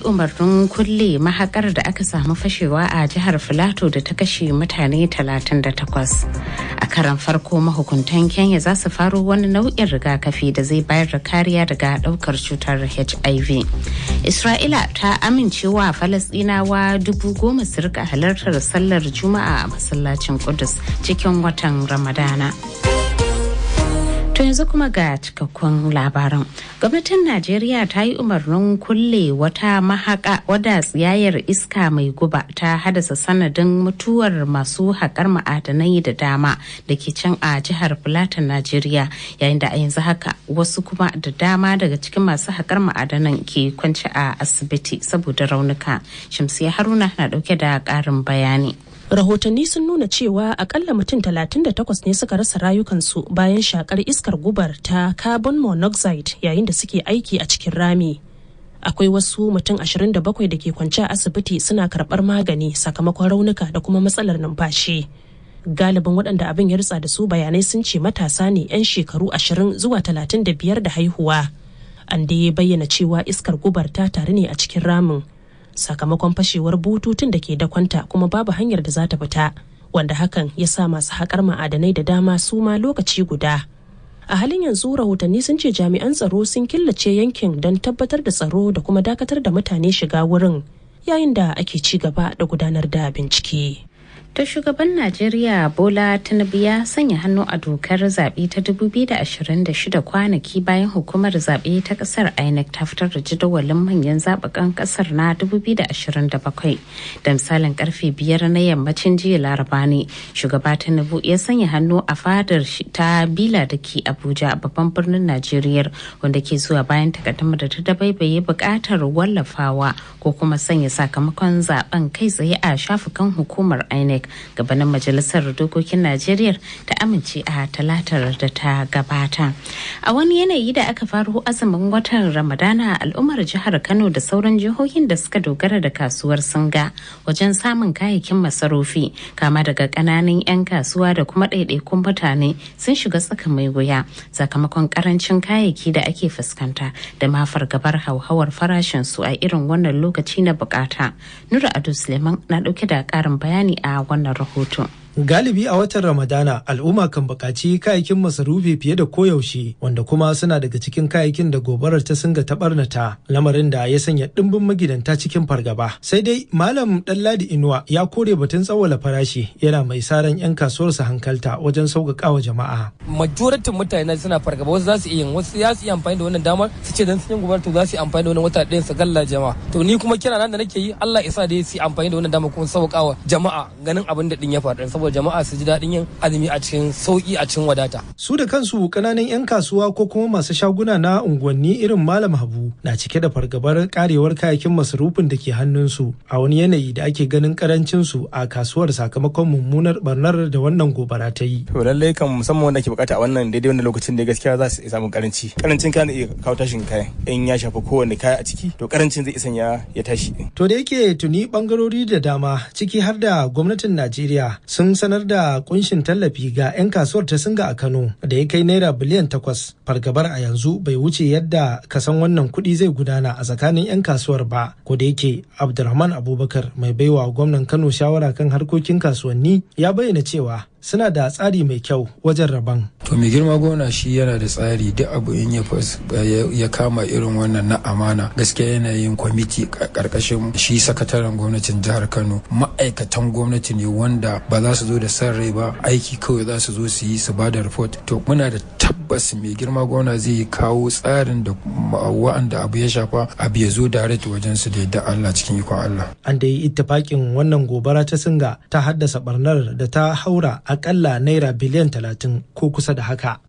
Umarnin kulle mahakar da aka samu fashewa a jihar Filato da ta kashe mutane 38. A karan farko, mahukuntan Kenya za su faro wani nau'in rigakafi da zai bayar da kariya daga daukar cutar HIV. Isra'ila ta amincewa Falasdinawa 10,000 su rika halartar sallar Juma'a a masallacin Kudus cikin watan Ramadana. To yanzu kuma ga cikakkun labaran. Gwamnatin Najeriya ta yi umarnin kulle wata mahaka wadda tsiyayar iska mai guba ta haddasa sanadin mutuwar masu haƙar ma'adanai da dama da ke can a jihar Filatan Najeriya, yayin da a yanzu haka wasu kuma da dama daga cikin masu haƙar ma'adanan ke kwance a asibiti saboda raunuka. Shamsiya Haruna na ɗauke da ƙarin bayani. Rahotanni sun nuna cewa akalla mutum 38 ne suka rasa rayukansu bayan shakar iskar gubar ta carbon monoxide yayin da suke aiki a cikin rami. Akwai wasu mutum 27 da ke kwance a asibiti suna karbar magani sakamakon raunuka da kuma matsalar numfashi. Galibin waɗanda abin ya ritsa da su, bayanai sun ce matasa ne 'yan shekaru 20 zuwa 35 da haihuwa. An dai bayyana cewa iskar gubar ta taru ne a cikin ramin sakamakon fashewar bututun da ke dakwanta, kuma babu hanyar da za ta fita, wanda hakan ya sa masu haƙar ma'adanai da dama su ma lokaci guda. A halin yanzu, rahotanni sun ce jami'an tsaro sun killace yankin don tabbatar da tsaro da kuma dakatar da mutane shiga wurin yayin da ake ci gaba da gudanar da bincike. Ta shugaban Najeriya Bola Tinubu ya sanya hannu a dokar zaɓe ta 2026 kwanaki bayan hukumar zaɓe ta ƙasar INEC ta fitar da jadawalin manyan zaɓukan ƙasar na 2027. Da misalin karfe 5 na yammacin jiya Laraba ne shugaba Tinubu ya sanya hannu a fadar ta Bila da ke Abuja, babban birnin Najeriya, wanda ke zuwa bayan takaddama da ta dabaibaye buƙatar wallafawa ko kuma sanya sakamakon zaben kai tsaye a shafukan hukumar INEC gabanin Majalisar Dokokin Najeriya ta amince a Talatar da ta gabata. A wani yanayi da aka faro azumin watan Ramadana, al'ummar jihar Kano da sauran jihohin da suka dogara da kasuwar Singa wajen samun kayayyakin masarufi, kama daga kananan 'yan kasuwa da kuma ɗaiɗaikun mutane, sun shiga tsaka mai wuya sakamakon karancin kayayyaki da ake fuskanta da ma fargabar hauhawar farashin su a irin wannan lokaci na bukata. Nura Ado Suleiman na ɗauke da ƙarin bayani a wannan rahoton. Galibi a watan Ramadana, al'umma kan buƙaci kayayyakin masarufi fiye da koyaushe, wanda kuma suna daga cikin kayayyakin da gobarar ta Singa ta barnata, lamarin da ya sanya ɗimbin magidanta cikin fargaba. Sai dai Malam Ɗanladi Inuwa ya kore batun tsawwala farashi, yana mai saran 'yan kasuwar su hankalta wajen sauƙaƙawa jama'a. Majoratin mutane suna fargaba, wasu za su iya, wasu za su iya amfani da wannan damar su ce dan sun yi gobara, to za su yi amfani da wannan wata ɗayan su galla jama'a. To ni kuma kira nan da nake yi, Allah isa dai su yi amfani da wannan damar kuma sauƙaƙawa jama'a ganin abin da ɗin ya faru, saboda jama'a su ji daɗin yin azumi a cikin sauƙi, a cikin wadata. Su da kansu ƙananan 'yan kasuwa ko kuma masu shaguna na unguwanni irin Malam Habu na cike da fargabar karewar kayayyakin masarufin da ke hannunsu a wani yanayi da ake ganin karancin su a kasuwar sakamakon mummunar barnar da wannan gobara ta yi. To lallai kan, musamman wanda ake bukata a wannan daidai wannan lokacin da gaskiya za su iya samun karanci. Karancin kayan iya kawo tashin kayan, in ya shafi kowane kaya a ciki, to karancin zai sanya ya tashi. To da yake tuni bangarori da dama, ciki har da gwamnatin Najeriya, sun sanar da kunshin tallafi ga 'yan kasuwar ta Singa a Kano da ya kai naira biliyan 8, fargabar a yanzu bai wuce yadda kasan wannan kuɗi zai gudana a tsakanin 'yan kasuwar ba. Ko da yake Abdulrahman Abubakar, mai baiwa gwamnan Kano shawara kan harkokin kasuwanni, ya bayyana cewa suna da tsari mai kyau wajen rabon. To mai girma gona shi yana da tsari, duk abu in ya kama irin wannan na amana, gaskiya yana yin kwamiti karkashin shi sakataren gwamnatin jihar Kano. Ma'aikatan gwamnati ne wanda ba za su zo da san rai ba, aiki kawai za su zo su yi, su ba da report. To muna da tabbas mai girma gwamna zai kawo tsarin da wa'anda abu ya shafa, abu ya zo direct wajen su da yadda Allah, cikin ikon Allah. An da yi ittifakin wannan gobara ta Singa ta haddasa barnar da ta haura akalla naira biliyan 30 ko kusa da haka.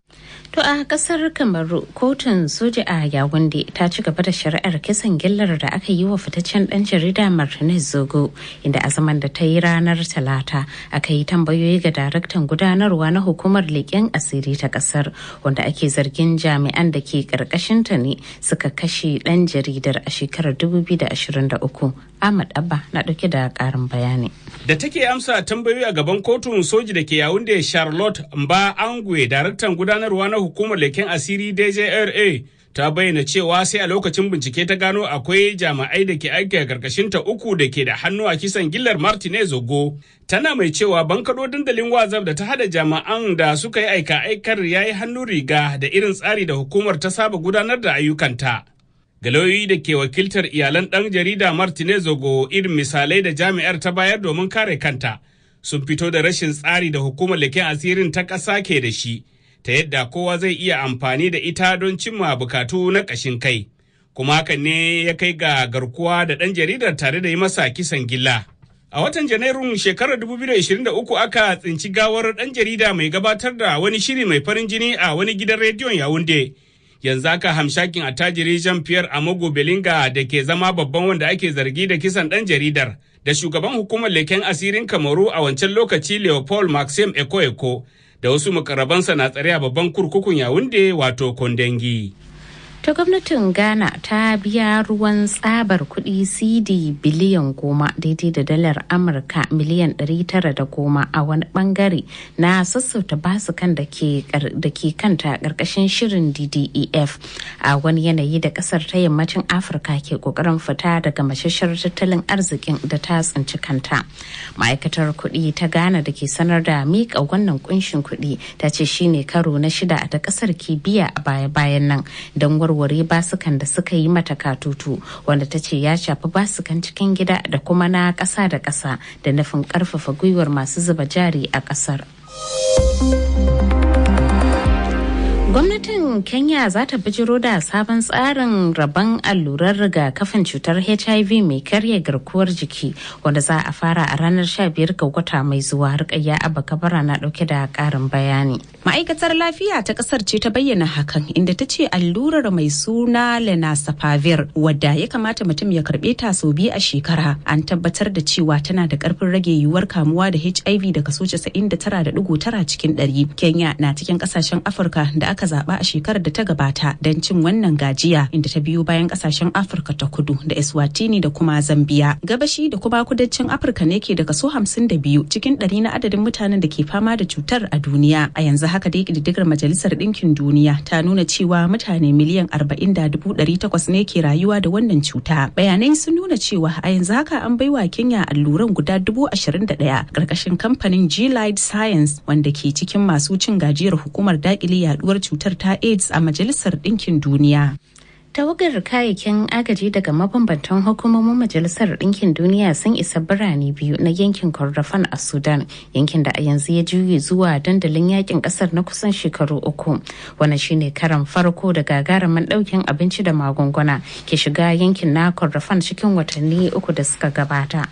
To a kasar Kamaru, kotun soja a Yawunde ta ci gaba da shari'ar kisan gillar da aka yi wa fitaccen dan jarida Martinez Zogo, inda a zaman da ta yi ranar Talata aka yi tambayoyi ga daraktan gudanarwa na hukumar leƙen asiri ta kasar, wanda ake zargin jami'an da ke ta ne suka kashe dan jaridar a shekarar 2023. Ahmad Abba na dauke da karin bayani. Da take amsa tambayoyi a gaban kotun soji da ke Yawunde, Charlotte Mba Angwe, daraktan gudanarwa na hukumar leken asiri DJRA, Ta bayyana cewa sai a lokacin bincike ta gano akwai jami'ai da ke aiki a karkashinta 3 da ke da hannu a kisan gillar Martinez Ogo. Tana mai cewa bankaɗo dandalin WhatsApp da ta hada jami'an da suka yi aika-aikar ya yi hannu riga da irin tsari da hukumar ta saba gudanar da ayyukanta. Ga lauyoyi da ke wakiltar iyalan ɗan jarida Martinez Ogo, irin misalai da jami'ar ta bayar domin kare kanta sun fito da rashin tsari da hukumar leken asirin ta ƙasa ke da shi, ta yadda kowa zai iya amfani da ita don cimma bukatu na ƙashin kai. Kuma hakan ne ya kai ga garkuwa da ɗan jaridar tare da yi masa kisan gilla. A watan Janairun shekarar 2023 aka tsinci gawar ɗan jarida mai gabatar da wani shiri mai farin jini a wani gidan rediyon Yawunde. Yanzu haka hamshakin attajiri Jean-Pierre Amogo Belinga da ke zama babban wanda ake zargi da kisan ɗan jaridar da shugaban hukumar leken asirin Kamaru a wancan lokaci Leopold Maxime Eko da wasu mukarrabansa na tsare a babban kurkukun Yawunde wato Kondengi. Ta gwamnatin Ghana ta biya ruwan tsabar kudi CD biliyan 10 daidai da dalar Amurka miliyan 910 a wani bangare na sassauta basukan da ke kanta karkashin shirin DDEF a wani yanayi da kasar ta yammacin Afirka ke kokarin fita daga mashashar tattalin arzikin da ta tsinci kanta. Ma'aikatar kudi ta Ghana da ke sanar da mika wannan kunshin kudi ta ce shine karo na shida da kasar ke biya a baya-bayan nan don warware basukan da suka yi mata katutu, wanda ta ce ya shafi basukan cikin gida da kuma na ƙasa da ƙasa da nufin ƙarfafa gwiwar masu zuba jari a ƙasar. Gwamnatin Kenya za ta bijiro da sabon tsarin rabon allurar rigakafin cutar HIV mai karya garkuwar jiki wanda za a fara a ranar 15 ga wata mai zuwa. Rukayya Abba Kabara na dauke da karin bayani. Ma'aikatar lafiya ta kasar ce ta bayyana hakan, inda ta ce allurar mai suna Lenacapavir, wadda ya kamata mutum ya karbe ta sau 2 a shekara, an tabbatar da cewa tana da karfin rage yiwuwar kamuwa da HIV da kaso 99.9 cikin 100. Kenya na cikin kasashen Afirka da aka zaba a shekarar da ta gabata don cin wannan gajiya, inda ta biyo bayan kasashen Afirka ta Kudu da Eswatini da kuma Zambia. Gabashi da kuma kudancin Afirka ne ke da kaso 52 cikin 100 na adadin mutanen da ke fama da cutar a duniya. A yanzu haka dai kididdigar Majalisar Ɗinkin Duniya ta nuna cewa mutane miliyan 40.800 ne ke rayuwa da wannan cuta. Bayanai sun nuna cewa a yanzu haka an baiwa Kenya alluran guda 21,000 karkashin kamfanin Gilead Science, wanda ke cikin masu cin gajiyar hukumar dakile yaduwar cutar ta AIDS a Majalisar Ɗinkin Duniya. Tawagar kayayyakin agaji daga mabambantan hukumomin Majalisar Ɗinkin Duniya sun isa birane biyu na yankin Kordofan a Sudan, yankin da a yanzu ya juye zuwa dandalin yakin ƙasar na kusan shekaru 3. Wannan shine karan farko da gagarumin ɗaukin abinci da magunguna ke shiga yankin na Kordofan cikin watanni 3 da suka gabata.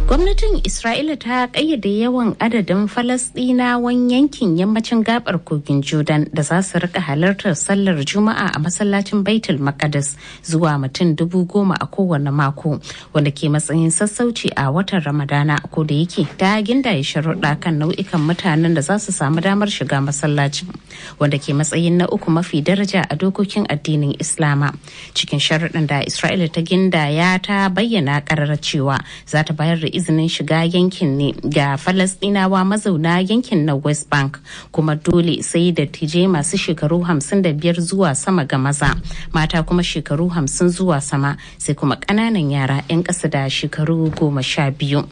Gwamnatin Isra'ila ta kayyade yawan adadin Falasɗinawan yankin yammacin gabar kogin Jordan da za su rika halartar sallar Juma'a a masallacin Baitul Maqdis zuwa mutum 10,000 a kowane mako, wanda ke matsayin sassauci a watan Ramadana, ko da yake ta gindaye sharuɗa kan nau'ikan mutanen da za su samu damar shiga masallacin, wanda ke matsayin na uku mafi daraja a dokokin addinin Islama. Cikin sharuɗan da Isra'ila ta gindaya, ta bayyana ƙarar cewa za ta bayar da izinin shiga yankin ne ga Falasɗinawa mazauna yankin na West Bank, kuma dole sai da tije masu shekaru 55 zuwa sama ga maza, mata kuma shekaru 50 zuwa sama, sai kuma ƙananan yara 'yan ƙasa da shekaru 12.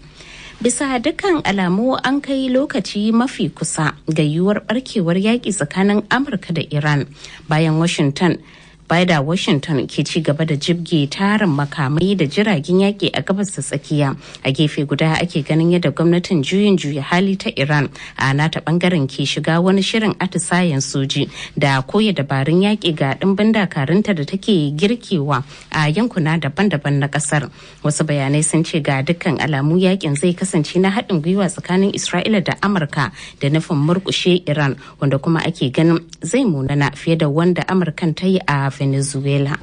Bisa dukkan alamu an kai lokaci mafi kusa ga yiwuwar barkewar yaƙi tsakanin Amurka da Iran bayan Washington da Washington ke ci gaba da jibge tarin makamai da jiragen yaƙi a gabas ta tsakiya. A gefe guda ake ganin yadda gwamnatin juyin juya hali ta Iran a nata bangaren ke shiga wani shirin atisayen soji da koya dabarun yaƙi ga ɗimbin dakarunta da take girkewa a yankuna daban-daban na ƙasar. Wasu bayanai sun ce ga dukkan alamu yakin zai kasance na haɗin gwiwa tsakanin Isra'ila da Amurka da nufin murƙushe Iran, wanda kuma ake ganin zai munana fiye da wanda Amurkan ta yi a Venezuela.